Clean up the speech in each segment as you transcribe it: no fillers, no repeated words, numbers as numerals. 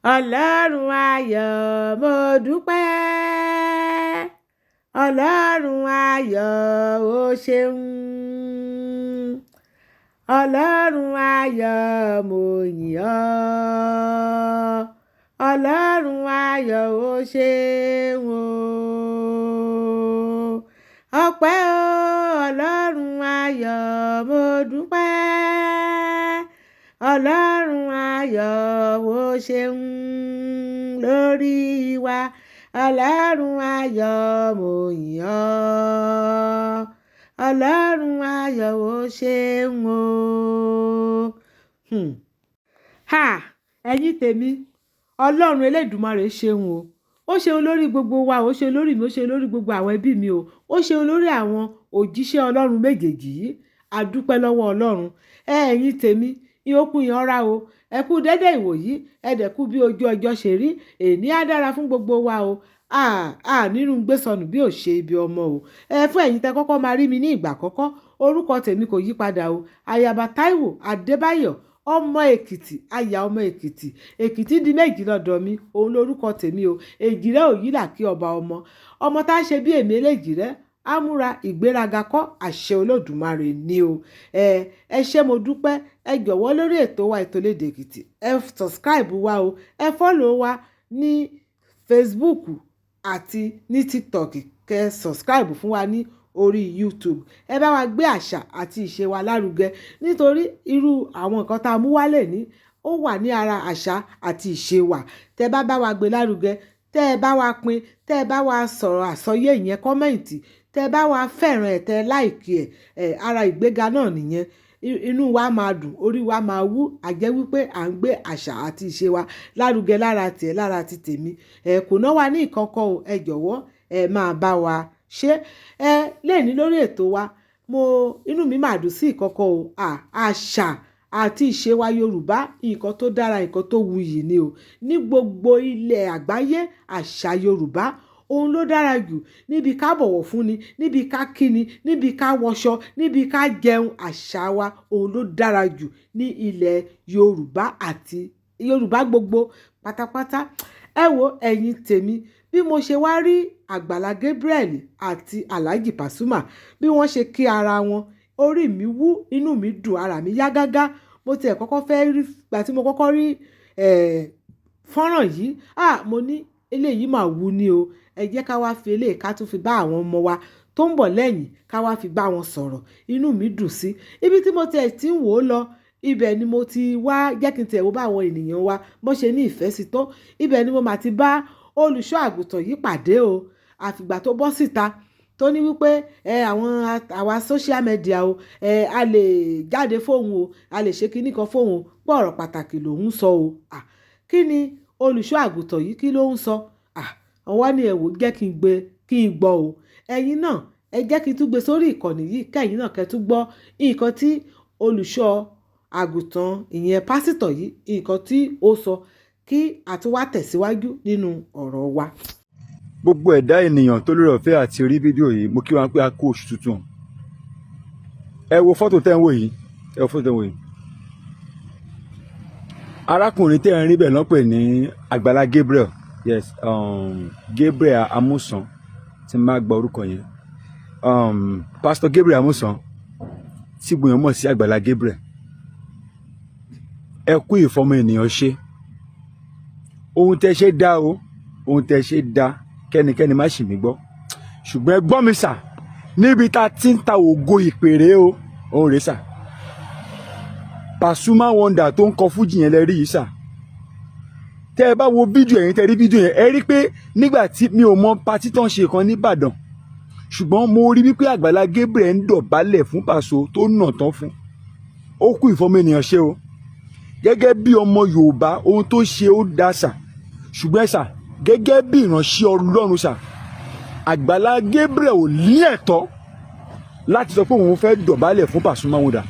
Ọlọ́run ayọ̀, mo dúpẹ́. Ọlọ́run ayọ̀, ó ṣeun. Ọlọ́run ayọ̀, mo yìn ọ́. Ọlọ́run ayọ̀, ó ṣeun o. Ọpẹ́ o, Ọlọ́run ayọ̀, mo dúpẹ́. Ọlọ́run ayọ̀, ó ṣeun lórí wa. Ọlọ́run ayọ̀, mo yìn ọ́. Ọlọ́run ayọ̀, ó ṣeun o. Ha! Ẹ̀yin tèmi, Ọlọ́run Elédùmarè ṣeun o. Ó ṣeun lórí gbogbo wa, ó ṣeun lórí mi, ó ṣeun lórí gbogbo àwọn ẹbí mi o. Ó ṣeun lórí àwọn òjíṣẹ́ Ọlọ́run méjèèjì yìí. A dúpẹ́ lọ́wọ́ Ọlọ́run. Ẹ̀yin tèmi, ìyókù yẹn ra o. Ẹ kú dédé ìwòyí, ẹ dẹ̀ kú bí ojú ọjọ́ ṣe rí. Èní á dára fún gbogbo wa o. À nínú gbé sọnù bí ò ṣe ibi ọmọ o. Ẹ fún ẹ̀yin tẹ́ kọ́kọ́ máa rí mi ní ìgbà àkọ́kọ́, orúkọ tèmi kò yí padà o. Ayaba Táíwò Adébáyọ̀, ọmọ Èkìtì, aya ọmọ Èkìtì. Èkìtì di méjì lọ́dọ̀ mi, òun lórúkọ tèmi o. Èjìrẹ́ òyìnlá kí ọba ọmọ. Ọmọ tá a ṣe bí èmi eléjìrẹ́, á múra ìgbéraga kọ́, àṣẹ Olódùmarè ni o. Ẹ ṣé, mo dúpẹ́. Ẹ jọ̀wọ́, lórí ètò wa, ètò Lédè Èkìtì, ẹ subscribe wa o. Ẹ follow wa ní Facebook àti ní TikTok. Kẹ́ subscribe fún wa ní orí YouTube. Ẹ bá wa gbé àṣà àti ìṣe wa lárugẹ, nítorí irú àwọn nǹkan tá a mú wálé ní ó wà ní ara àṣà àti ìṣe wa. Tẹ bá bá wa gbé lárugẹ, tẹ ẹ bá wa pín, tẹ ẹ bá wa sọ̀rọ̀ àsọyé ìyẹn comment, tẹ bá wa fẹ́ràn ẹ̀, tẹ like ẹ̀, ẹ̀ ara ìgbéga náà nìyẹn. Inú wa máa dùn, orí wa máa wú, àjẹ́ wípé à ń gbé àṣà àti ìṣe wa lárugẹ lára tiẹ̀, lára ti tèmi. Ẹ kò ná wa ní ìkankan o. Ẹ jọ̀wọ́, ẹ máa bá wa ṣe. Ẹ lẹ́ẹ̀ni lórí ètò wa, mo inú mi máa dùn sí ìkọ̀kọ̀ o. Àṣà àti ìṣe wa Yorùbá, nǹkan tó dára, nǹkan tó wuyì ni o. Ní gbogbo ilẹ̀ àgbáyé, àṣà Yorùbá òun ló dára jù níbi ká bọ̀wọ̀ fúnni, níbi ká kíni, níbi ká wọṣọ, níbi ká jẹun. Àṣà wa òun ló dára jù ní ilẹ̀ Yorùbá àti Yorùbá gbogbo pátápátá. Ẹ wo, ẹ̀yin tèmi, bí mo ṣe wá rí Àgbàlá Gabriel àti Alhaji Pasuma, bí wọ́n ṣe kí ara wọn, orí mi wú, inú mi dùn, ara mi yá gágá. Mo tiẹ̀ kọ́kọ́ fẹ́ rí, ìgbà tí mo kọ́kọ́ rí fọ́nrán yìí, ah, mo ní eléyìí máa wú ni o. Ẹ jẹ́ ká wá fi eléyìí ká tún fi bá àwọn ọmọ wa tó ń bọ̀ lẹ́yìn, ká wá fi bá wọn sọ̀rọ̀. Inú mi dùn sí. Ibi tí mo tiẹ̀ ti ń wò ó lọ, ibẹ̀ ni mo ti wá jẹ́ kí n tiẹ̀ wo bá àwọn ènìyàn wa bó ṣe ní ìfẹ́ sí tó. Ibẹ̀ ni mo máa ti bá olùṣọ́ àgùntàn yìí pàdé o. Àfìgbà tó bọ́ síta tó ní wípé ẹ àwọn àwa social media o, ẹ a lè jáde fóun o, a lè ṣe kíní kan fóun o, pé ọ̀rọ̀ pàtàkì lòun ń sọ o. À, kí ni olùṣọ́ àgùntàn yìí, kí ló ń sọ? À, wọ́n ní ẹ wò, jẹ́ kí n gbé, kí n gbọ́ o. Ẹ̀yin náà, ẹ jẹ́ kí n tún gbé sórí ìkànnì yìí, kẹ́yìn náà kẹ́ tún gbọ́ nǹkan tí olùṣọ́ àgùntàn, ìyẹn pásítọ̀ yìí, nǹkan tí ó sọ, kí a tún wá tẹ̀síwájú nínú ọ̀rọ̀ wa. Gbogbo ẹ̀dá ènìyàn tó lórí ọ̀fẹ́ àti rí fídíò yìí, mo kí wa pé a kú oṣù tuntun. Ẹ wo fọ́tò tẹ́ ń wò yìí, ẹ wo fọ́tò tẹ́ ń wò yìí. Arákùnrin tẹ́ ń rí bẹ́ẹ̀ ló ń pè ní Àgbàlá Gabriel. Yes, Gabriel Amusan, tí n máa gba orúkọ yẹn, Pastor Gabriel Amusan, tí gbìyànjú mọ̀ sí Àgbàlá Gabriel. Ẹ kú ìfọmọ ènìyàn ṣe. Ohun tẹ́ ṣe dá o, ohun tẹ́ ṣe dá, kẹ́nikẹ́ni má ṣì mí gbọ́. Ṣùgbọ́n ẹ gbọ́ mi sà, níbi tá a ti ń ta ògo ìpèrè o, òun rèé sà. Pasuma Wonder tó ń kọ fújì yẹn lẹ rí yìí sà. Tẹ́ ẹ bá wo fídíò yẹn, tẹ́ rí fídíò yẹn, ẹ rí pé nígbà tí mi ò mọ party tó ń ṣe kan nìbàdàn, ṣùgbọ́n mo rí wípé Àgbàlá Gabriel ń dọ̀bálẹ̀ fún Paso tó nà tán fún. Ó kú ìfọmọ ènìyàn ṣe o. Gẹ́gẹ́ bí ọmọ Yorùbá, ohun tó ṣe ó dá sà. Ṣùgbọ́n sà, gẹ́gẹ́ bí ìránṣẹ́ Ọlọ́run sà, Àgbàlá Gabriel ò ní ẹ̀tọ́ láti sọ pé òun fẹ́ dọ̀bálẹ̀ fún Pasuma Wonder.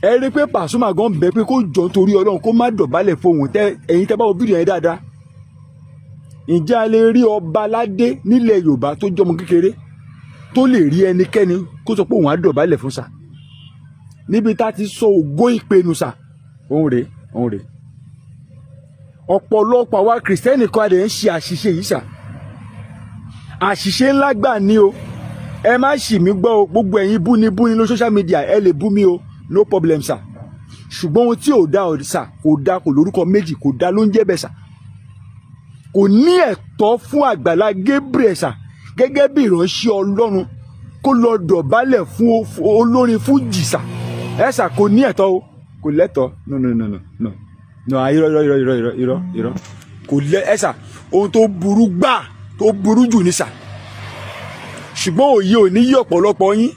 Ẹ rí i pé Pasuma gan bẹ pé kó jọ nítorí Ọlọ́run, kó má dọ̀bálẹ̀ fóun. Tẹ ẹ̀yin tẹ́ bá wo fídíò yẹn dáadáa, ǹjẹ́ a lè rí ọba aládé nílẹ̀ Yorùbá tó jọmọ kékeré tó lè rí ẹnikẹ́ni kó sọ pé òun á dọ̀bálẹ̀ fún sà? Níbi tá a ti sọ ògo ìpinnu sà, òun rèé, òun rèé. Ọ̀pọ̀lọpọ̀ àwa Kìrìsìtẹ́nì kan adẹ̀ ń ṣe àṣìṣe yìí sà. Àṣìṣe ńlá gbà ní o. Ẹ má ṣì mí gbọ́ o. Gbogbo ẹ̀yin búni búni lórí social media, ẹ lè bú mi o, no problem sà. Ṣùgbọ́n ohun tí ò dá ò sà, kò dá, kò lórúkọ méjì, kò dá ló ń jẹ́ bẹ́ẹ̀ sà. Kò ní ẹ̀tọ́ fún Àgbàlá Gabriel sà, gẹ́gẹ́ bí ìránṣẹ́ Ọlọ́run, kó lọ dọ̀bálẹ̀ fún olórin fújì sà. Ẹ sà, kò ní ẹ̀tọ́ o, kò lẹ́tọ̀ọ́. No, no, no, no, no, no. Irọ́, irọ́, irọ́, irọ́, irọ́, irọ́, irọ́. Kò lẹ́ ẹ sà. Ohun tó burú gbà, tó burú jù ní sà. Ṣùgbọ́n òye ò ní yí ọ̀pọ̀lọpọ̀ yín.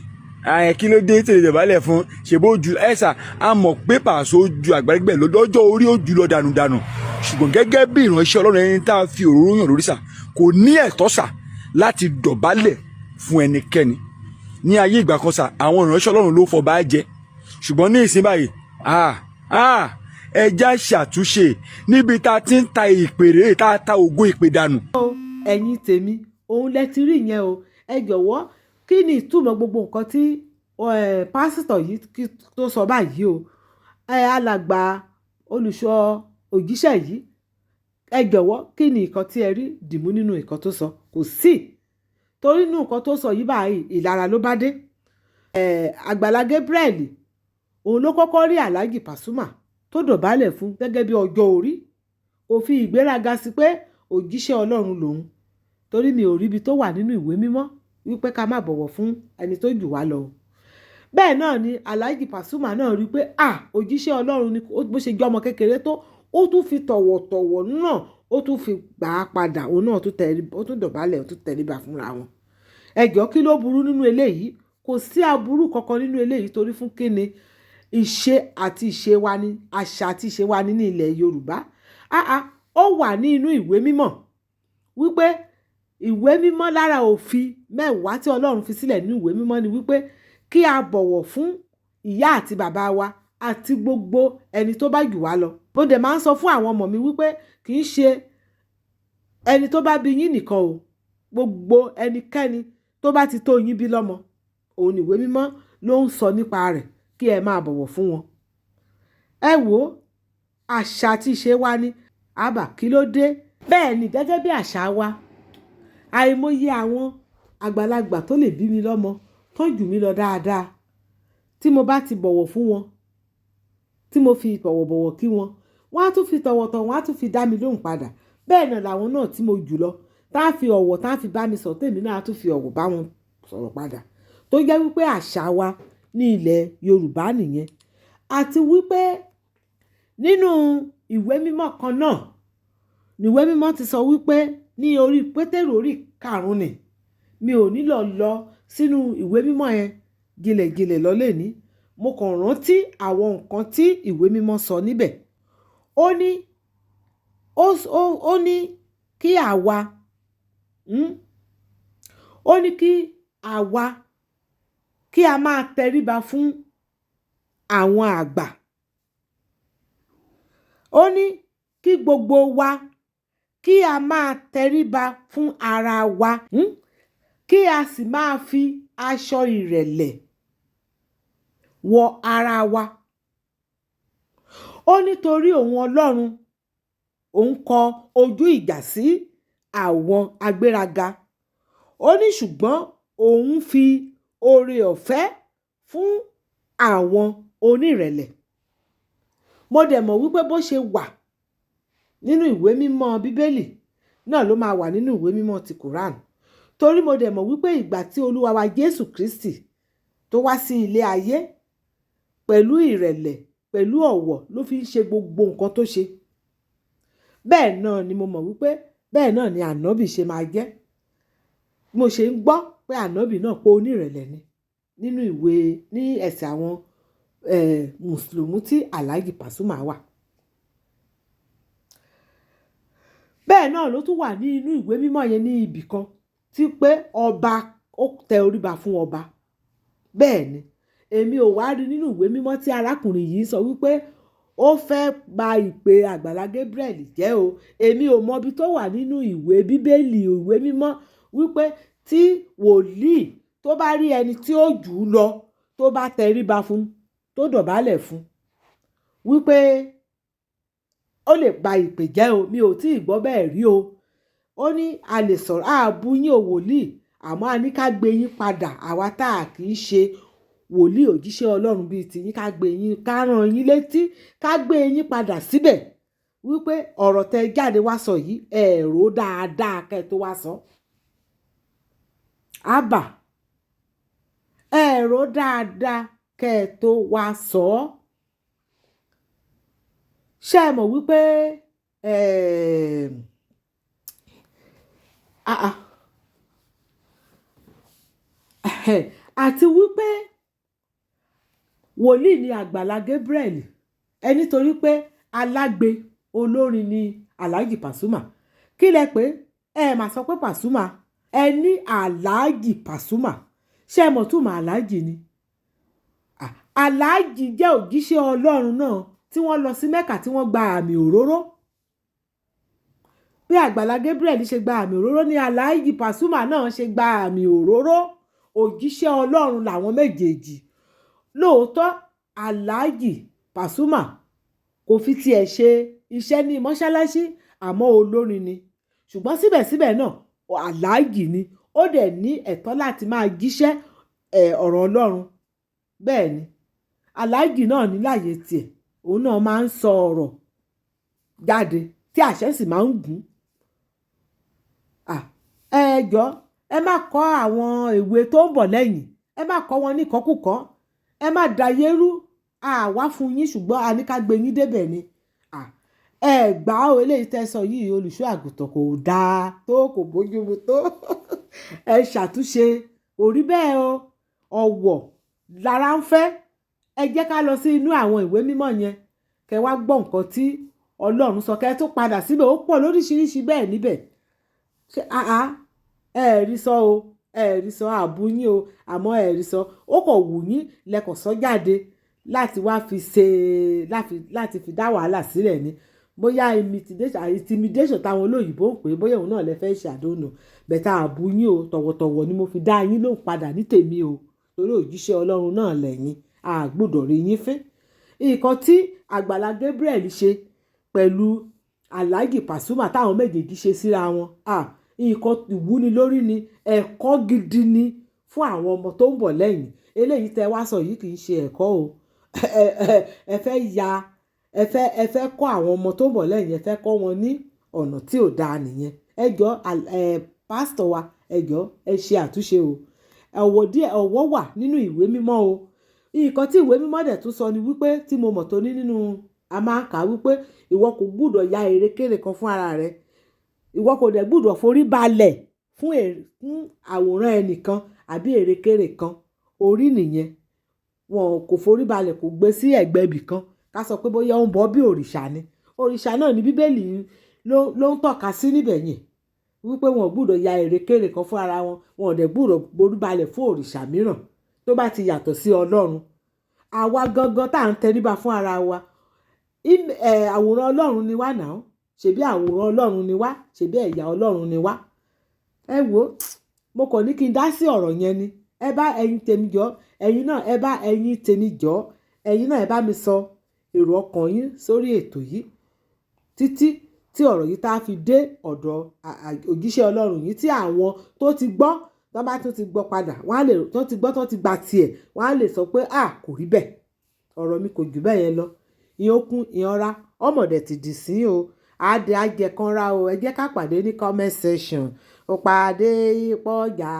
Ẹ kí ló dé tèlè dọ̀bálẹ̀ fún ṣèbó ju ẹ sà? A mọ̀ pé Pàṣọ ju Àgbàlagbẹ̀ lọ́jọ́ orí, ó jù lọ dànùdànù. Ṣùgbọ́n gẹ́gẹ́ bí ìránṣẹ́ Ọlọ́run, ẹni tá a fi òróró yàn lórí sà, kò ní ẹ̀tọ́ sà láti dọ̀bálẹ̀ fún ẹnikẹ́ni. Ní ayé ìgbà kan sà, àwọn ìránṣẹ́ Ọlọ́run ló fọba jẹ. Ṣùgbọ́n ní ìsín báyìí, ah ah, ẹja ṣàtúnṣe níbi tá a ti ń ta ìpèrè, tá a ta ògo ìpè dànù. Ẹ̀yin tèmi, òun lẹ ti rí yẹn o. Ẹ jọ̀wọ́, kí ni ìtumọ̀ gbogbo nǹkan tí pásítọ̀ yìí tó sọ báyìí o? Alàgbà olùṣọ́ òjíṣẹ́ yìí, ẹ jọ̀wọ́, kí ni nǹkan tí ẹ rí dìmú nínú nǹkan tó sọ? Kò sí, torí nínú nǹkan tó sọ yìí báyìí, ìlara ló bá dé. Àgbàlá Gabriel, òun ló kọ́kọ́ rí Alhaji Pasuma tó dọ̀bálẹ̀ fún gẹ́gẹ́ bí ọjọ́ orí. Kò fi ìgbéraga sí pé òjíṣẹ́ Ọlọ́run lòun, torí mi ò ríbi tó wà nínú ìwé mímọ́ wípé ká má bọ̀wọ̀ fún ẹni tó jù wá lọ. Bẹ́ẹ̀ náà ni Alhaji Pasuma náà rí pé à òjíṣẹ́ Ọlọ́run ni. Bó ṣe jẹ́ ọmọ kékeré tó, ó tún fi tọ̀wọ̀tọ̀wọ̀ náà, ó tún fi gbà á padà. Òun náà tún tẹrí, ó tún dọ̀bálẹ̀, ó tún tẹríba fúnra wọn. Ẹ jọ̀ọ́, kí ló burú nínú eléyìí? Kò sí aburú kankan nínú eléyìí. Torí fún kíni? Ìṣe àti ìṣe wa ni, àṣà àti ìṣe wa ni ní ilẹ̀ Yorùbá. Áá, ó wà ní inú ìwé mímọ́ wípé, ìwé mímọ́, lára òfin 10 tí Ọlọ́run fi sílẹ̀ nínú ìwé mímọ́ ni wípé kí a bọ̀wọ̀ fún ìyá àti bàbá wa àti gbogbo ẹni tó bá jù wá lọ. Mo dẹ̀ máa ń sọ fún àwọn ọmọ mi wípé kì í ṣe ẹni tó bá bí yín nìkan o, gbogbo ẹnikẹ́ni tó bá ti tó yín bí lọ́mọ, òun ìwé mímọ́ ló ń sọ nípa rẹ̀ kí ẹ máa bọ̀wọ̀ fún wọn. Ẹ wo, àṣà àti ìṣe wa ni. Àbà, kí ló dé? Bẹ́ẹ̀ ni, gẹ́gẹ́ bí àṣà wa, àìmọye àwọn àgbàlagbà tó lè bí mi lọ́mọ, tó jù mí lọ dáadáa, tí mo bá ti bọ̀wọ̀ fún wọn, tí mo fi tọ̀wọ̀bọ̀wọ̀ kí wọn, wọ́n á tún fi tọ̀wọ̀tọ̀wọ̀, wọ́n á tún fi dá mi lóhùn padà. Bẹ́ẹ̀ náà làwọn náà tí mo jù lọ, tá a fi ọ̀wọ̀, tá a fi bá mi sọ̀rọ̀, tèmi náà á tún fi ọ̀wọ̀ bá wọn sọ̀rọ̀ padà. Tó jẹ́ wípé àṣà wa ní ilẹ̀ Yorùbá nìyẹn. Àti wípé nínú ìwé mímọ́ kan náà ní ìwé mímọ́ ti sọ wípé ní orí Pétérù orí 5 ni. Mi ò nílò lọ sínú ìwé mímọ́ yẹn jìnlẹ̀jìnlẹ̀ lọ́lẹ̀ ní. Mo kàn rántí àwọn nǹkan tí ìwé mímọ́ sọ níbẹ̀. Ó ní kí àwa, ó ní kí àwa kí a máa tẹríba fún àwọn àgbà. Ó ní kí gbogbo wa kí a máa tẹríba fún ara wa, kí a sì máa fi aṣọ ìrẹ̀lẹ̀ wọ ara wa. Ó nítorí òun Ọlọ́run, òun kọ ojú ìjà sí àwọn agbéraga. Ó ní ṣùgbọ́n òun fi oore ọ̀fẹ́ fún àwọn onírẹ̀lẹ̀. Mo dẹ̀ mọ̀ wípé bó ṣe wà nínú ìwé mímọ́ Bíbélì náà ló máa wà nínú ìwé mímọ́ ti Quran. Torí mo dẹ̀ mọ̀ wípé ìgbà tí Olúwa wa Jésù Kristi tó wá sí ilé ayé, pẹ̀lú ìrẹ̀lẹ̀, pẹ̀lú ọ̀wọ̀ ló fi ń ṣe gbogbo nǹkan tó ṣe. Bẹ́ẹ̀ náà ni mo mọ̀ wípé bẹ́ẹ̀ náà ni ànábì ṣe máa jẹ́. Mo ṣe ń gbọ́ pé ànábì náà pé onírẹ̀lẹ̀ ni nínú ìwé ní ẹ̀sìn àwọn Mùsùlùmí tí Alhaji Pasuma wà. Bẹ́ẹ̀ náà ló tún wà ní inú ìwé mímọ́ yẹn ní ibì kan tí pé ọba ó tẹ oríba fún ọba. Bẹ́ẹ̀ ni, èmi ò wá rí nínú ìwé mímọ́ tí arákùnrin yìí sọ wípé ó fẹ́ ba ìpè Àgbàlá Gabriel jẹ́ o. Èmi ò mọ ibi tó wà nínú ìwé Bíbélì, ìwé mímọ́, wípé tí wòlíì tó bá rí ẹni tí ó jù ú lọ, tó bá tẹríba fún, tó dọ̀bálẹ̀ fún, wípé Ó lè ba ìpè jẹ́ o. Mi ò tí ì gbọ́ bẹ́ẹ̀ rí o. Ó ní a lè sọ̀rọ̀ ààbò yín ò wòlíì, àmọ́ a ní ká gbé yín padà. Àwa tá a kì í ṣe wòlíì òjíṣẹ́ Ọlọ́run bíi tiyín, ká gbé yín, ká rán yín létí, ká gbé yín padà síbẹ̀ wípé ọ̀rọ̀ tẹ jáde wá sọ yìí, ẹ rò dáadáa kẹ́ ẹ tó wá sọ. Àbà, ẹ rò dáadáa kẹ́ ẹ tó wá sọ. Ṣé ẹ mọ̀ wípé ah ah, àti wípé wòlíì ni Àgbàlá Gabriel, ẹ nítorí pé alágbe olórin ni Alhaji Pasuma. Kí lẹ pé? Ẹ mà sọ pé Pasuma, ẹ ní Alhaji Pasuma. Ṣé ẹ mọ̀ túmọ̀ Alhaji ni? Alhaji jẹ́ òjíṣẹ́ Ọlọ́run náà tí wọ́n lọ sí Mẹ́kà tí wọ́n gba àmì òróró. Bí Àgbàlá Gabriel ṣe gba àmì òróró ni Alhaji Pasuma náà ṣe gba àmì òróró. Òjíṣẹ́ Ọlọ́run làwọn méjèèjì. Lóòótọ́ Alhaji Pasuma kò fi tiẹ̀ ṣe iṣẹ́ ní mọ́ṣáláṣí, àmọ́ olórin ni. Ṣùgbọ́n síbẹ̀síbẹ̀ náà Alhaji ni. Ó dẹ̀ ní ẹ̀tọ́ láti máa jíṣẹ́ ọ̀rọ̀ Ọlọ́run. Bẹ́ẹ̀ ni Alhaji náà ní láyé tiẹ̀, òun náà máa ń sọ ọ̀rọ̀ jáde tí àṣẹ sì máa ń gùn. Ẹ jọ̀ọ́, ẹ má kọ́ àwọn èwe tó ń bọ̀ lẹ́yìn, ẹ má kọ́ wọn ní ìkọ́kùkọ́, ẹ má dayé rú. Àwa fún yín, ṣùgbọ́n a ní ká gbé yín débẹ̀ ni. Ẹ gbà ó, eléyìí tẹ́ sọ yìí, olùṣọ́ àgùntàn, kò dáa tó, kò bójúmu tó. Ẹ ṣàtúnṣe, kò rí bẹ́ẹ̀ o. Ọ̀wọ̀ lára ń fẹ́. Ẹ jẹ́ ká lọ sí inú àwọn ìwé mímọ́ yẹn, kẹ́ wá gbọ́ nǹkan tí Ọlọ́run sọ, kẹ́ tó padà síbẹ̀. Ó pọ̀ lóríṣiríṣi bẹ́ẹ̀ níbẹ̀. Ṣé àá ẹ rí sọ o? Ẹ rí sọ, àbú yín o, àmọ́ ẹ rí sọ. Ó kàn wù yín lẹ́kọ̀ọ́ sọ jáde láti wá fi ṣe láti fi dá wàhálà sílẹ̀ ni. Bóyá intimidation táwọn olóyìnbó ń pè é, bóyá òun náà lè fẹ́ ṣàdónù bẹ̀tà. Àbú yín o, tọ̀wọ̀tọ̀wọ̀ ni mo fi dá yín lóhùn padà ní tèmi o, torí òjíṣẹ́ Ọlọ́run náà lẹ́yìn, a gbọ́dọ̀ rí yín fín. Nǹkan tí Àgbàlá Gabriel ṣe pẹ̀lú Alhaji Pasuma, táwọn méjèèjì ṣe síra wọn, nǹkan ìwúni lórí ni, ẹ̀kọ́ gidi ni fún àwọn ọmọ tó ń bọ̀ lẹ́yìn. Eléyìí tẹ́ wá sọ yìí kì í ṣe ẹ̀kọ́ o. Ẹ fẹ́ ya, ẹ fẹ́ kọ́ àwọn ọmọ tó ń bọ̀ lẹ́yìn, ẹ fẹ́ kọ́ wọn ní ọ̀nà tí ò dáa nìyẹn. Ẹ jọ̀ọ́, ẹ pásítọ̀ wa, ẹ jọ̀ọ́, ẹ ṣe àtúnṣe o. Ọ̀wọ̀ díẹ̀, ọ̀wọ̀ wà nínú ìwé mímọ́ o. Nǹkan tí ìwé mímọ́ dẹ̀ tún sọ ni wípé, tí mo mọ̀ tó ní nínú a máa ń kà á wípé ìwọ kò gbúdọ̀ ya èrèkéré kan fún ara rẹ, ìwọ kò dẹ̀ gbúdọ̀ forí balẹ̀ fún àwòrán ẹnìkan àbí èrèkéré kan. Orí nìyẹn, wọn kò forí balẹ̀, kò gbé sí ẹ̀gbẹ́ ibì kan, ká sọ pé bóyá ó ń bọ bí òrìṣà ni. Òrìṣà náà ní Bíbélì ló ń tọ́ka sí níbẹ̀ yẹn, wípé wọn ò gbúdọ̀ ya èrèkéré kan fún ara wọn, wọn ò dẹ̀ gbúdọ̀ borí balẹ̀ fún òrìṣà mìíràn tó bá ti yàtọ̀ sí Ọlọ́run. Àwa gangan tá à ń tẹríba fún ara wa, àwòrán Ọlọ́run ni wá náà. Ṣebí àwòrán Ọlọ́run ni wá, ṣebí ẹ̀yà Ọlọ́run ni wá. Ẹ wo, mo kàn ní kí n dá sí ọ̀rọ̀ yẹn ni. Ẹ bá ẹ̀yin tèmi jọ, ẹ̀yin náà, ẹ bá ẹ̀yin tèmi jọ, ẹ̀yin náà, ẹ bá mi sọ èrò ọkàn yín sórí ètò yìí títí tí ọ̀rọ̀ yìí tá a fi dé ọ̀dọ̀ òjíṣẹ́ Ọlọ́run yìí, tí àwọn tó ti gbọ́, tó bá tún ti gbọ́ padà, wọ́n á lè tó ti gbọ́, tó ti gba tiẹ̀, wọ́n á lè sọ pé à kò rí bẹ́ẹ̀. Ọ̀rọ̀ mi kò jù bẹ́ẹ̀ yẹn lọ. Ìyẹn okun ìyanra ọmọdé ti dì sí o. Adé ajẹkanra o. Ẹ jẹ́ ká pàdé ní comment section. Ó pàdé ìpọ́jà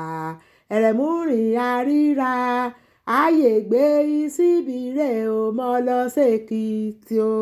ẹ̀rẹ̀múrìn àríra ààyè gbé síbi rẹ̀ o, mọ́ lọ sẹ́kìtì o.